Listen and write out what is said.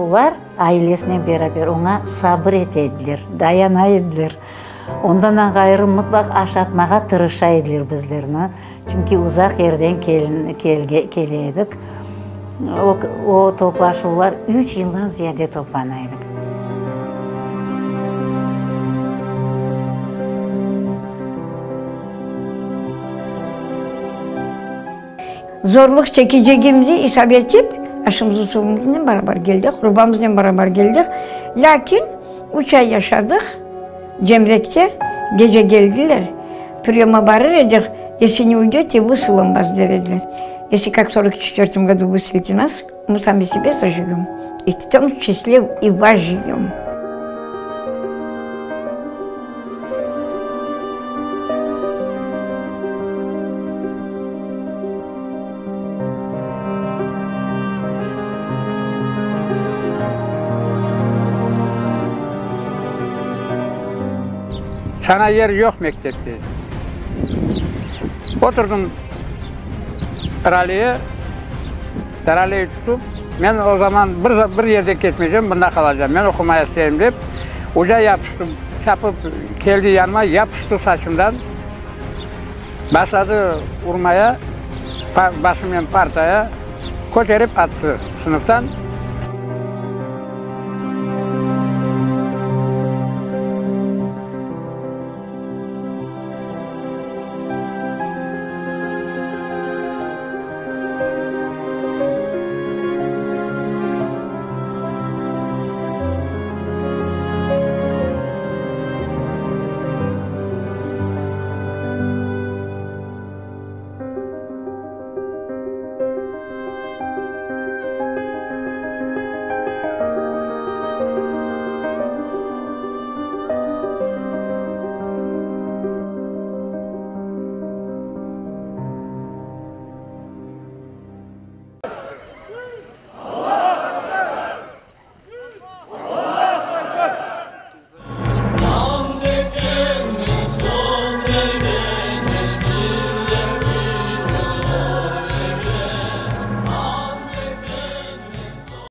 Olar ailesinen beraber oña sabır ete ediler, dayana ediler. Ondan da ğayrı mıtlaq aşatmağa tırışa ediler bizlerni, çünki uzaq yerden kele edik. O toplaşuvlar üç yıldan ziyade toplana edik. Zorluq çekecegimizi isap etip, aşımızı suvumıznen beraber keldik, urbamıznen beraber keldik. Lâkin üç ay yaşadıq Cemrekte, gece keldiler, priyoma barır edik, Esli ne uydöte, vısılım vas der ediler. Esli kak sorok çetvertom godu vısılite nas, mı sami sebe sojegöm, i v tom çisle i vas jegöm. Saña yer yoq mektepte. Oturdım raleye, raleyi tutıp, men o zaman bir, bir yerde ketmeycem, mında qalacam, men oqumaya isteyim dep, oca yapıştı, çapıp keldi yanıma, yapıştı saçımdan. Başladı urmaya, başımnen partaya köterip attı sınıftan.